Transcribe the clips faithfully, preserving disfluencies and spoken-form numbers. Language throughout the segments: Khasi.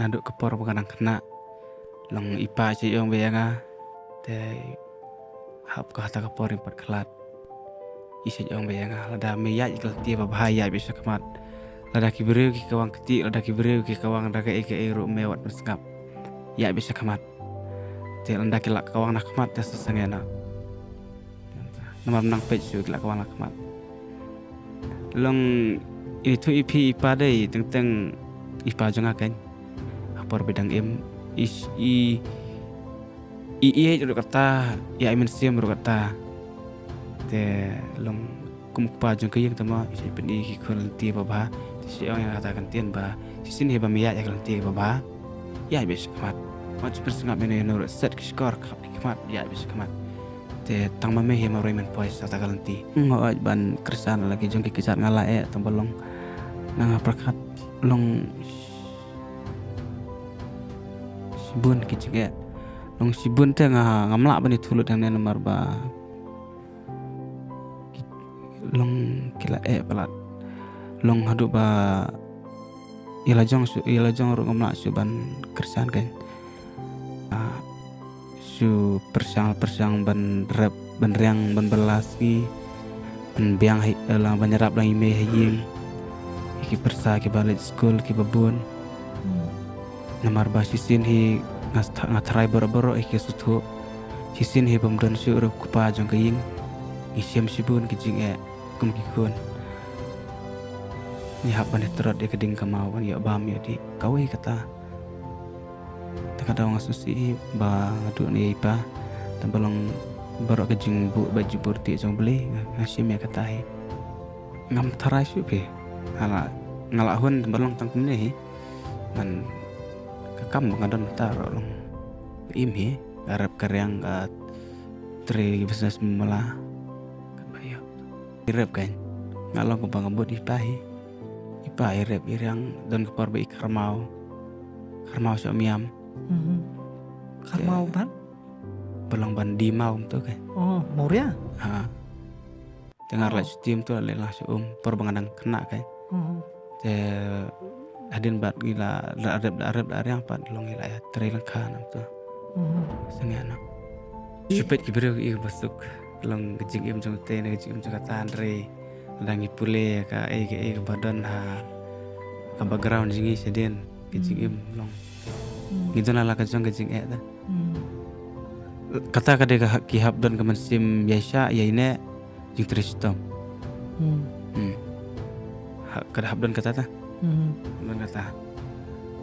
Haduh ka por ba nga dang khynnah, long i pa i shait ong beit ïa nga. Te hap ka, hata ka por ngim pat khlad, i shait ong beit ïa nga, lada me ïaid ïa ka lynti babha, ïaid beit sha khmat. Lada ki briew ki kawang ktieh, lada ki briew ki kawang da kaei kaei ruh, me wat pynsngap, ïaid beit sha khmat. Te lada ki la kawang na khmat, te sa sangeh noh. Namar nang peit shuh ki la kawang na khmat. Long, ini tu i phi i pa dei, teng teng i pa jong nga kan. Ha por ba dang im, i, i, i ïeit ruh kata, ïa i mynsiem ruh kata. Te long kum u kpa jong ka ïing te mo, i shait pyni ïa ki khun lynti babha. Te shait ong ïa kata ka ktien ba shisien hi ba me ïaid ïa ka lynti babha, ïaid beit sha khmat. Wat shu pynsngap ïano ïano ruh, set ki shkor, khap ki khmat, ïaid beit sha khmat. Te tang ma me hi marwei men poi sha kata ka lynti. Nga ot ban kyrshan la ki jong ki kjat nga la eh, tang ba long, na nga pyrkhat long shibun ki jingeh. Long shibun te nga, ngam lah ban ïathuh lut hangne namar ba ki, long ki la eh palat. Long haduh ba ïa la jong shu, ïa la jong ruh ngam lah shuh ban kyrshan kan. Ah, shu pyrshang pyrshang ban rep, ban riang, ban bylla sngi, ban biang ha, eh, la, ban ïarap lang ïa i mei ha ïing, ïa ki pyrsa kiba leit skul kiba bun. Namar ba shisien hi nga tha-, nga tharai baroh baroh ïa ki sngewthuh. Shisien hi bym don shuh ruh u kpa jong ka ïing, ngi shem shibun ki jingeh kum ki khun. Ngi hap ban ïatrot ïa ka ding ka maw ban ïoh bam ïoh dih, kawei kata. Te ka daw nga sngewsih ba nga duh na i pa. Te ba long baroh ka jingbuh bad jingbuh tied jong U Blei, nga, nga shim ïa kata hi. Ngam tharai shuh phi. Nga la, nga la hun te ba long tang kumne hi. Ngan, ka kam ba nga don mynta ruh long im hi. Ka rep ka riang, ka trei business mala. Ka ba ïa i rep kan. Nga long kaba nga bud i pa hi. I pa i rep i riang, don ka por ba i kharmaw. Kharmaw sha Umiam. Mhm. Kharmaw ban? Ba long ban die maw kumto kan. Oh, Mawria? Ha. Te nga la shu tim tu la leit lang sha um, por ba nga dang khynnah kan. Mhm. Te hadien bad ngi la, la rep, la rep, la riang pat long ngi la ïa trei lyngkha na kumto. Mhm. Sngewbha noh. Shu peit ki briew ki ba suk. Long ka jingim jong te ne ka jingim jong kata, hynrei lada ngi pule kaei kaei kaba don ha ka background jong ngi shadien ka jingim long. Hmm. Ngi don la ka jong ka jingeh te. Hmm. Kata ka dei ka hap, ki hap don ka mynsiem ïaishah ïaineh, jingtrei shitom. Hmm. Hmm. Ha, ka da hap don kata te. Hmm. Don kata.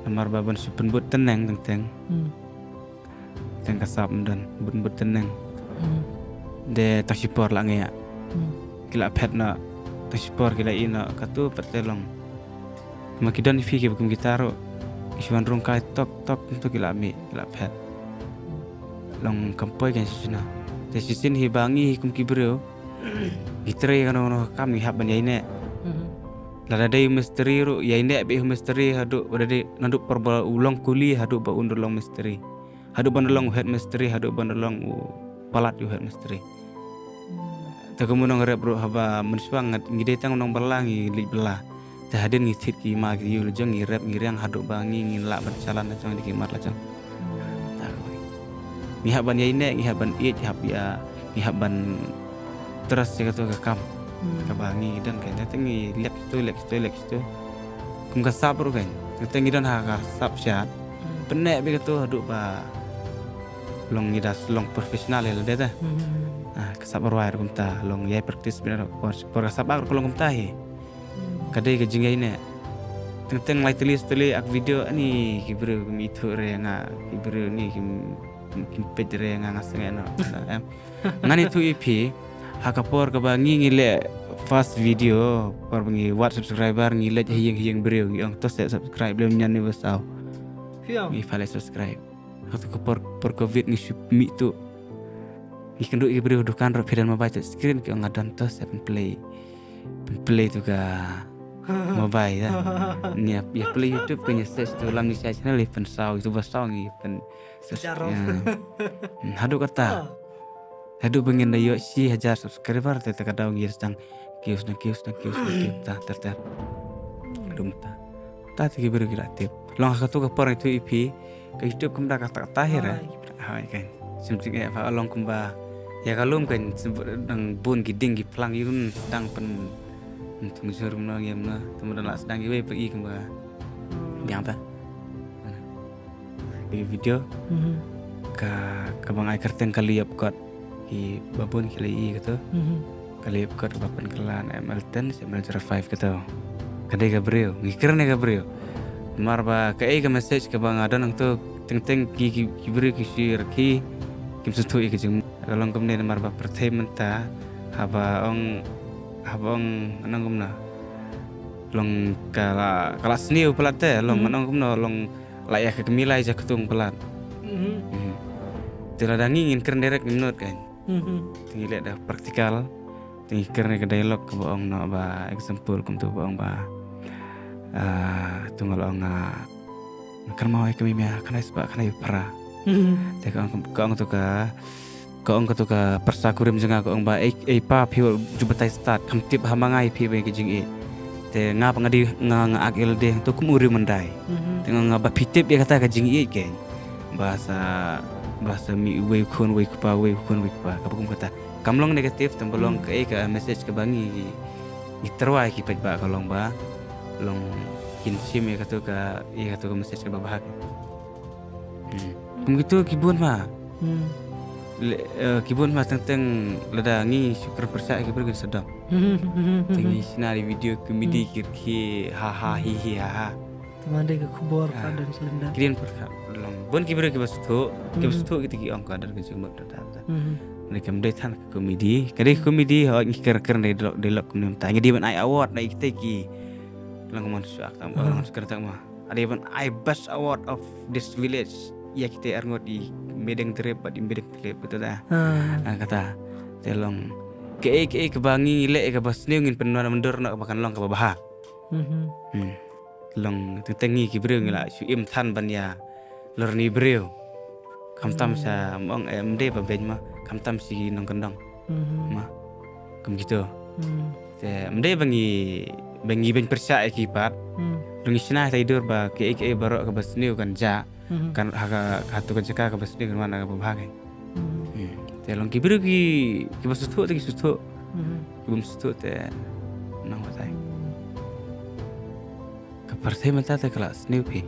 Namar ba ban shu pynbud tneng teng teng. Hmm. Teng ka sap ym don, bun bun tneng. Hmm. De tang shipor la ngi ïa. Hmm. Ki la phet noh, tang shipor ki la ïeh noh, katu pat te long. Ma ki don ïa phi ki ba kum kita ruh, ki shu wan rung kai tok tok, tu ki la mih, ki la phet. Long kam poi kan shisien. Te shisien hi ba ngi hi kum ki briew, ngi trei kano kano ka kam ngi hap ban ïaineh. Hmm. Lada dei mistri ruh, ïaineh beit mistri haduh, lada dei naduh por ba u long kuli haduh ba un da long mistri. Haduh ban da long u head mistri, haduh ban da long u palat u head mistri. Hmm. Te kumno ngi rep ruh haba mynshuwa ngi dei tang nongbylla ngi leit bylla. Te hadien ngi thied ki ma ki ïew la jong ngi rep ngi riang haduh ba ngi ngin lah ban shalan la jong da ki mat la jong. Hmm. Ta ka ri. Ngi hap ban ïaineh, ngi hap ban ïeit, hap ïa, ngi hap ban trust ïa katu ka kam. Hmm. Kaba ngi don kan, te ngi leh tu, leh tu, leh tu. Kum ka sap ruh kan, te ngi don ha ka sap shad. Hmm. Pynneh beit katu haduh ba long ngi da long professional ïa lade te. Hmm. Ah, ka sap rwai ruh kumta, long ïa practice beit ruh por, por ka sap ak ruh ka long kumta hi. Hmm. Ka dei ka jingïaineh. Teng teng lai tylli tylli ak video ani ki briew kim ithuh re nga, ki briew ni kim, kim peit re nga, nga sngewsih noh. Em. Ngan ithuh ïa phi, ha ka por kaba ngi ngi leh first video, por ba ngi wad subscriber ngi leit ha ïing ha ïing briew ngi ong to sep subscribe lem ñiaw ne ba saw. Phi ong? Ngi pha leh subscribe. Ha katu ka por, por covid ngi shu mih tu. Ngi kynduh ïa ki briew dukan ruh phi don mobile touch screen ki ong nga don to sep pynplay. Pynplay tu ka mobile ya. Ngi ïa, ïa play YouTube ka ngi search tu lam ni shai channel ïa pynsaw ïa tu ba saw ngi pyn Search. Jaroh. Ya. Hmm, haduh kata. Ah. Haduh ba ngin da ïoh shi hajar subscriber te, te ka daw ngi sdang kiew sdang kiew sdang kiew sdang kiew ta ter ter. Haduh mynta. Ta te ki briew ki la tip. Long ha katu ka por ngi tu i phi ka YouTube kumba ka tak ta hi ra. Hai kan. Sim tik eh pha long kumba ïa ka lum kan dang bun ki ding ki phlang ïun dang pyn tung jur mno ngem no. Temu dang la sdang iwei pa i kumba biang ta. Ki video ka ka bang ai kyrteng ka liap kot ki babun ki la i katu. Ka liap kot ba pyn klan M L ten M L zero five katu. Ka dei ka briew ngi kren ne ka briew. Mar ba ka ei ka message ka ba nga don hangtu teng teng ki ki briew ki share ki kim suthu i ka jing ka long kumne mar ba pyrthei mynta haba ong haba ong nang kumna long ka la ka la sniew palat te long nang kumna long la ïa ka kmilai ja ktung palat. Te la da ngi ngin kren direct ngin not kan. Te ngi leh da practical te ngi kren ka dialogue ka ba ong no ba example kumtu ba ong ba ah, tu nga la ong ah, kan mau ai kami mia kan ai sba kan ai pra. Te ka ong ka ong tu ka ka ong katu ka pyrsa kurim jong nga ka ong ba ei ei pa phi ju batai stad kam tip ha ma ngai phi ba ka jingïeit. Te nga pa nga di nga nga ak el de tu kum uri mandai. Te nga nga ba phi tip ïa kata ka jingïeit ke. Ba sa ba sa mi wei khun wei kpa wei khun wei kpa ka ba kum kata. Kam long negative tam ba long ka ei ka message ka ba ngi ngi terwai ki peit ba ka long ba long kin sim ïa katu ka ïa katu ka message ka ba bahak. Kum kitu ki bun ma. Ki bun ma teng teng lada ngi shu kren pyrshah ki briew kin sadam. Teng ngi shna di video comedy ki rkhi ha ha hi hi ha ha. Tama dei ka khubor ka don slenda. Ki dien pyrkhat long bun ki briew ki ba suthu ki ba suthu kita ki ong ka don ka jingmut da da. Ne kam dei than ka comedy ka dei comedy ha ngi kren kren dei lok dei lok kum ta ngi di ban ai award na ikte ki. Lang mon shuak tam lang shuak tam ma. Ada ban ai best award of this village. Ïa kita arngut i medeng trip bad i medeng trip betul dah. Ah kata. Te long ke ke ke ba ngi le ke ba sniew ngin pynwan mendur nak ba kan long ke ba baha. Long tu tengi ki briew ngi la shu im than ban ïa lor ni briew. Kam tam sa mong em de ba ben ma kam tam si nong kendong. Ma kum gitu. Te mdei ba ngi ba ngi ben pyrshah ïa ki pat. Ngi shna ta idur ba ki ei ki ei baroh ka ba sniew kan ja kan ha ka ha tu ka jaka ka ba sniew kan wan ka ba bha kan. Te long ki briew ki ki ba suthu te ki suthu ki bum suthu te nang batai. Ka pyrthei mynta te ka la sniew phi.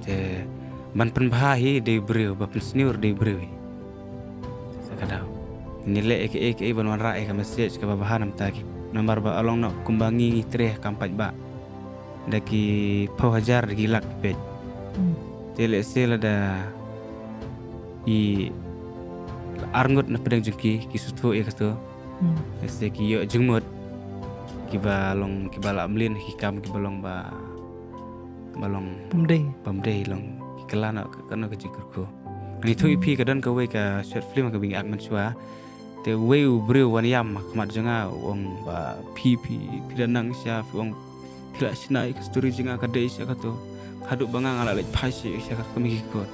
Te ban pynbha hi dei briew ba pynsniew dei briew hi. Sa ka daw. Ngi leh ïa kaei kaei ban wanrah ïa ka message kaba bha namar ba along noh kumba ngi ngi treh kam pat ba. Da ki phew hajar da ki lak peit. Te lehse lada i arngut na pdeng jong ki ki suthuh ïa kato. Lehse ki ïoh jingmut kiba long kiba lah mlien ki kam kiba long ba ba long pymdei pymdei long ki kylla noh kano ka jingkyrkhu. Ngi thuh ïa phi ka don kawei ka short film kaba ngi ak mynshuwa. Te uwei u briew wan ïam ha khmat jong nga u ong ba phi phi phi da nang sha phi ong phi la shna ïa ka story jong nga ka dei sha kato. Haduh ba nga nga la leit phai sha ka kmie ki kot.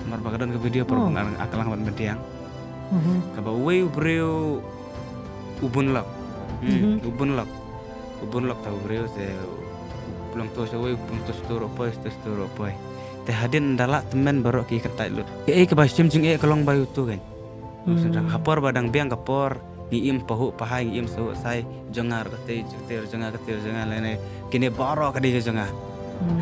Namar ba ka don ka video por ba nga ak lang ban myndiang. Kaba uwei u briew u bun lok. U bun lok. U bun lok ta u briew te u long to sha uwei u bun to sha to ro poi to sha to ro poi. Te hadien da lah tymmen baroh ki kyntait lut. Kaei kaba shim jingeh ka long ba utu kan. Sdang ha por ba dang biang ka por ngi im pahuh pahai ngi im sahuh sai jong nga kata kata jong nga kata jong nga lane kine baroh ka dei jong nga.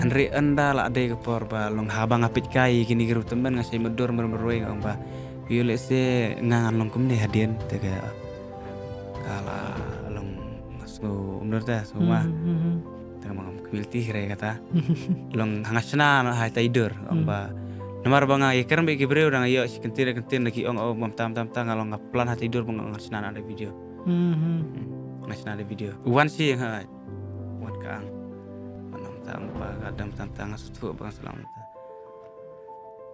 Hynrei ynda la dei ka por ba long haba nga peit kai kine ki ruh tymmen nga shai mudui mudui nga ong ba ïoh lehse nga ngan long kumne hadien te ka ka la long sngew umdor ta sngew ma. Tang ma ngam kmil ti hre kata. Long hanga shna no hai tai dur ong ba. Namar ba nga ïa kren ba ki briew dang ïa shi kentir kentir na ki ong oh bam tam tam tam nga long nga plan hai tai dur ba nga shna na video. Nga shna na video. Wan shi ha. Wan ka ang. Wan tam tam ba ka dam tam tam nga suthu ba nga salam ta.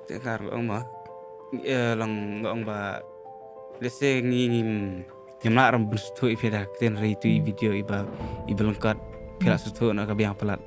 Te kar long ma. Long ong ba. Lehse ngi ngim Ngim lah ram bun suthuh ïa phi da ktien ri tu i video iba iba lengkot phi lah suthuh na ka biang palat.